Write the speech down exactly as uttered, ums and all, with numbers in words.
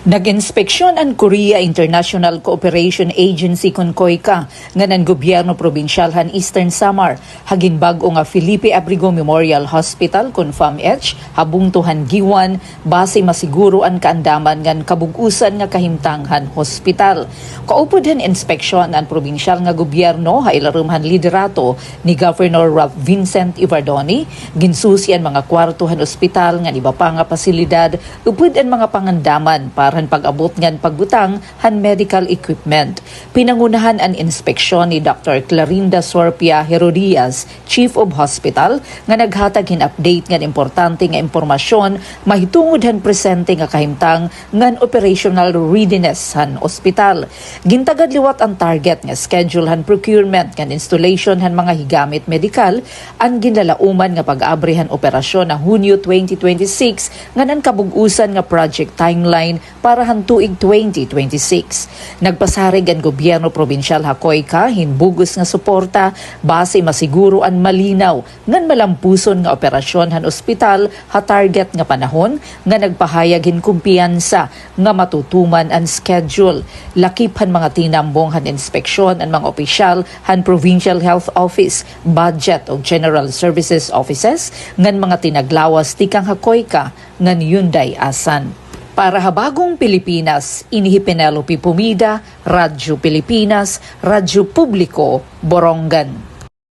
Nag-inspeksyon an Korea International Cooperation Agency kon koica ngan an gobyerno probinsyal han Eastern Samar ha ginbag-o nga Felipe Abrigo Memorial Hospital kon FAMH ha bungto han Guiuan, basi masiguro an kaandaman ngan kabug-osan nga kahimtang han hospital. Kaupod han inspeksyon an probinsyal nga gobyerno ha ilarom han liderato ni Governor Ralph Vincent Evardone, ginsusi an mga kwarto han ospital ngan iba pa nga pasilidad upod an mga pangandaman para han pag-abot ngan pagbutang han medical equipment. Pinangunahan an inspeksyon ni Doctor Clarinda Sorpia Herodias, Chief of Hospital, nga naghatag hin update ngan importante nga impormasyon mahitungod han presente nga kahimtang ngan operational readiness han ospital. Gintagad liwat an target nga schedule han procurement ngan installation han mga higamit medikal, an ginlalauman nga pag-abri han operasyon ha Hunyo twenty twenty-six, ngan an kabug-osan nga project timeline para han tuig twenty twenty-six. Nagpasarig an gobyerno probinsyal ha koica hin bug-os nga suporta basi masiguro an malinaw ngan malampuson nga operasyon han ospital ha target nga panahon, ngan nagpahayag hin kumpiyansa nga matutuman an schedule. Lakip han mga tinambong han inspeksyon an mga opisyal han Provincial Health Office, Budget ug General Services Offices ngan mga tinaglawas tikang ha koica ngan Yunday Asan. Para ha Bagong Pilipinas, ini hi Penelope Pomida, Radyo Pilipinas, Radyo Publiko, Borongan.